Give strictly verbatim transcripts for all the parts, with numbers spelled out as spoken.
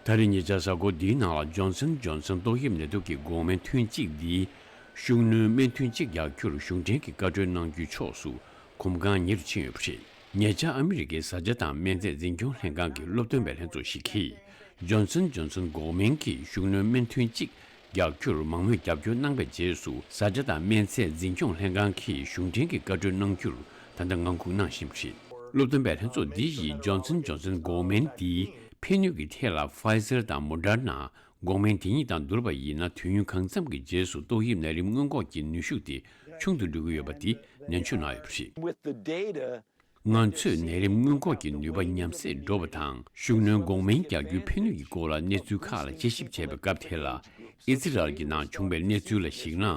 ད་རེས་ཉེ་ཆར་གཟའ་འཁོར་འདིའི་ནང་ལ་ཇོན་སན་ཇོན་སན་ཏོག་དབྱིབས་ནད་དུག་གི་འགོག་སྨན་ཐུན་གཅིག་འདིས་ཤུགས་སྣོན་སྨན་ཐུན་གཅིག་རྒྱག་རྒྱུར་གཞུང་འབྲེལ་གྱི་བཀའ་འཁྲོལ་གནང་རྒྱུའི་ཕྱོགས་སུ་གོམ་གང་མྱུར་ཕྱིན་ཡོད་པ་རེད། ཉེ་ཆར་ཨ་མི་རི་ཀའི་བཟའ་བཅའ་དང་སྨན་རྫས་འཛིན་སྐྱོང་ལྷན་ཁང་གི་སློབ་སྟོན་པའི་ལྷན་ཚོགས་ཤིག་གིས་ཇོན་སན་ཇོན་སན་འགོག་སྨན་གྱི་ཤུགས་སྣོན་སྨན་ཐུན་གཅིག་རྒྱག་རྒྱུར་མང་མོས་རྒྱབ་སྐྱོར་གནང་པའི་རྗེས་སུ། བཟའ་བཅའ་དང་སྨན་རྫས་འཛིན་སྐྱོང་ལྷན་ཁང་གིས་གཞུང་འབྲེལ་གྱི་བཀའ་འཁྲོལ་གནང་རྒྱུར་ད་ལྟ་ངང་སྒུག་གནང་བཞིན་པ་རེད། སློབ་སྟོན་པའི་ལྷན་ཚོགས་འདི་ཡིས་ཇོན་སན་ཇོན་སན་འགོག་སྨན་འདིའི་ཕན་ནུས་ཀྱི་ཐད་ལ་ཕའི་ཛར་དང་མོ་ཌར་ན་འགོག་སྨན་དེ་གཉིས་དང་བསྡུར་བ་ཡིན་ན། དུས་ཡུན་གང་འཚམ་གྱི་རྗེས་སུ་ཏོག་དབྱིབས་ནད་རིམས་སྔོན་འགོག་གི་ནུས་ཤུགས་དེ་ཆུང་དུ་འགྲོ་གི་ཡོད་པ་དེ་ནན་བརྗོད་གནང་ཡོད་པ་རེད། With the data, ང་ཚོས་ནད་རིམས་སྔོན་འགོག་གི་ནུས་པ་ཉམས་སད་འགྲོ་བ་དང་། ཤུགས་སྣོན་འགོག་སྨན་རྒྱག་རྒྱུའི་ཕན་ནུས་ཀྱི་སྐོར་ལ་གནས་ཚུལ་ཁག་ལ་དཔྱད་ཞིབ་བྱས་པའི་སྐབས་དེ་ལ། ཨི་ཛི་རལ་གྱི་ནང་བྱུང་བའི་གནས་ཚུལ་ལ་གཞིགས་ན།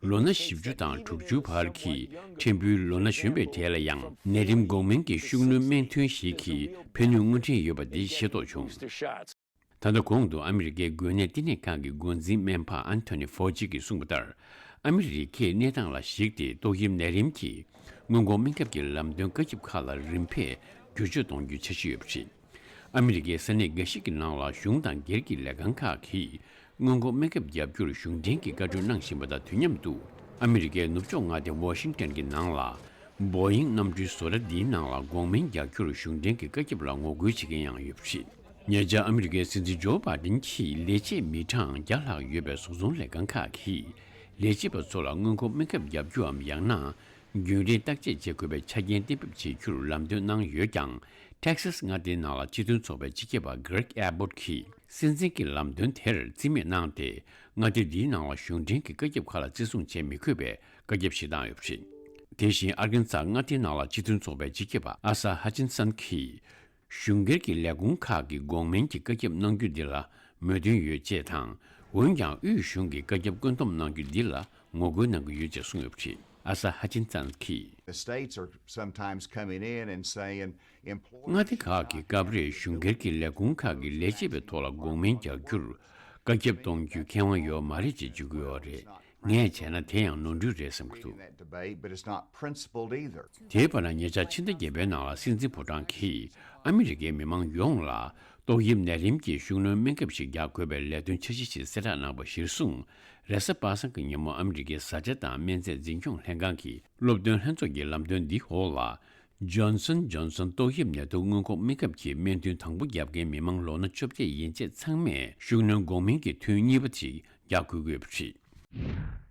ལོ་ན་བཞི་བཅུ་དང་དྲུག་ཅུའི་བར་གྱི་ཕྲན་བུའི་ལོ་ན་གཞོན་པའི་གྲས་ལ་ཡང་ནད་རིམས་འགོག་སྨན་གྱི་ཤུགས་སྣོན་སྨན་ཐུན་ཞིག་གིས་ཕན་ནུས་དངོས་འབྲེལ་ཡོད་པ་འདི་ཤེས་རྟོགས་བྱུང་། ད་ལྟ་གོང་དུ་ཨ་མི་རི་ཀའི་འགོས་ནད་བསྟི་གནས་ཁང་གི་འགོ་འཛིན་སྨན་པ་ཨན་ཐོ་ནི་ཧྥོ་ཅི་གིས་གསུངས་པ་ལྟར། ཨ་མི་རི་ཀས་གནས་སྟངས་ལ་གཞིགས་ཏེ་ཏོག་དབྱིབས་ནད་རིམས་ཀྱི་སྔོན་འགོག་སྨན་ཁབ་ཀྱི་ལམ་སྟོན་བཀའ་ཁྱབ་ཁག་ལ་རིམ་པས་བསྒྱུར་བཅོས་གཏོང་རྒྱུའི་འཆར་གཞི་ཡོད་པ་རེད། ཨ་མི་རི་ཀའི་ས་གནས་འགའ་ཞིག་གི་ནང་ལ་གཞུང་དང་སྒེར་གྱི་ལས་ཁང་ཁག་གིས་སྔོན་འགོག་སྨན་ཁབ་བརྒྱབ་རྒྱུར་གཞུང་འབྲེལ་གྱི་བཀའ་འཁྲོལ་གནང་བཞིན་པ་དང་དུས་མཉམ་དུ། ཨ་མི་རི་ཀའི་ནུབ་ཕྱོགས་མངའ་སྡེ་ཝ་ཤིང་ཏན་གྱི་ནང་ལ། བོ་ཡིང་གནམ་གྲུའི་བཟོ་གྲྭ་འདིའི་ནང་ལ་འགོག་སྨན་རྒྱག་རྒྱུར་གཞུང་འབྲེལ་གྱི་བཀའ་ཁྱབ་ལ་ངོ་རྒོལ་བྱེད་མཁན་ཡང་ཡོད་པ་རེད། ཉེ་ཆར་ཨ་མི་རི་ཀའི་སྲིད་འཛིན་ཇོ་བྷའི་ཌེན་གྱིས་ལས་བྱེད་མི་གྲངས་བརྒྱ་ལྷག་ཡོད་པའི་བཟོ་ཚོང་ལས་ཁང་ཁག་གིས་ལས་བྱེད་པ་ཚོ་ལ་སྔོན་འགོག་སྨན་ཁབ་བརྒྱབ་རྒྱུའམ་ཡང་ན་རྒྱུན་རིང་བརྟག་དཔྱད་བྱེད་དགོས་པའི་ཆ་རྐྱེན་གཏན་འབེབས་བྱེད་རྒྱུར་ལམ་སྟོན་གནང་ཡོད་ཀྱང་། ཏེག་སཱས་མངའ་སྡེའི་ནང་ལ་སྤྱི་མཐུན་ཚོགས་པའི་སྤྱི་ཁྱབ་པ་Greg Abbott གྱིས་སྲིད་འཛིན་གྱི་ལམ་སྟོན་དེར་རྩིས་མེད་གནང་སྟེ། མངའ་སྡེ་འདིའི་ནང་ལ་གཞུང་འབྲེལ་གྱི་བཀའ་ཁྱབ་ཁག་ལ་བརྩི་སྲུང་བྱེད་མི་དགོས་པའི་བཀའ་ཁྱབ་ཞིག་བཏང་ཡོད་པ་རེད། དེ་བཞིན་ཨར་ཀན་སཱ་མངའ་སྡེའི་ནང་ལ་སྤྱི་མཐུན་ཚོགས་པའི་སྤྱི་ཁྱབ་པ་ཨ་ས་ཧ་ཅིན་སན་གྱིས། གཞུང་སྒེར་གྱི་ལས་ཁུངས་ཁག་གིས་འགོག་སྨན་གྱི་བཀའ་ཁྱབ་གནང་རྒྱུ་འདི་ལ་མོས་མཐུན་ཡོད་ཅེས་དང་། འོན་ཀྱང་དབུས་གཞུང་གི་བཀའ་ཁྱབ་བཀོད་འདོམས་གནང་རྒྱུ་འདི་ལ་ངོ་རྒོལ་གནང་གི་ཡོད་ཅེས་གསུངས་ཡོད་པ་རེད། ཨ་ས་ཧ་ཅིན་སན་གྱིས། The states are sometimes coming in and saying, employers མངའ་སྡེ་ཁག་གིས་སྐབས་རེ་གཞུང་སྒེར་གྱི་ལས་ཁུངས་ཁག་གི་ལས་བྱེད་པའི་ཐོག་ལ་འགོག་སྨན་རྒྱག་རྒྱུར་བཀའ་ཁྱབ་གཏོང་རྒྱུའི་ཁེ་དབང་ཡོད་མ་རེད་ཅེས་བརྗོད་ཀྱི་ཡོད་རེད། ངས་བྱས་ན་དེ་ཡང་ནོར་འཁྲུལ་རེད་བསམ་གྱི་འདུག། That debate, but it's not principled either. དེའི་བར་ན་ཉེ་ཆར་ཕྱི་ཟླ་བརྒྱད་པའི་ནང་ལ་སྲིད་འཛིན་ཕོ་བྲང་གིས་ཨ་མི་རི་ཀའི་མི་མང་ཡོངས་ལ་ཏོག་དབྱིབས་ནད་རིམས་ཀྱི་ཤུགས་སྣོན་སྨན་ཁབ་ཞིག་རྒྱག་དགོས་པའི་ལས་དོན་འཆར་གཞི་ཞིག་གསལ་བསྒྲགས་གནང་པ་གཞིར་བཟུང་། རེས་གཟའ་པ་སངས་ཀྱི་ཉིན་མོ་ཨ་མི་རི་ཀའི་བཟའ་བཅའ་དང་སྨན་རྫས་འཛིན་སྐྱོང་ལྷན་ཁང་གི་སློབ་སྟོན་ལྷན་ཚོགས་ཀྱི་ལམ་སྟོན་འདི་འོག་ལ། ཇོན་སན་ཇོན་སན་ཏོག་དབྱིབས་ནད་དུག་སྔོན་འགོག་སྨན་ཁབ་ཀྱི་སྨན་ཐུན་དང་པོ་བརྒྱབ་མཁན་མི་མང་ལོ་ན་བཅོ་བརྒྱད་ཡན་ཆད་ཚང་མས་ཤུགས་སྣོན་འགོག་སྨན་གྱི་ཐུན་གཉིས་པ་དེ་རྒྱག་དགོས་ཀྱི་ཡོད་པ་རེད།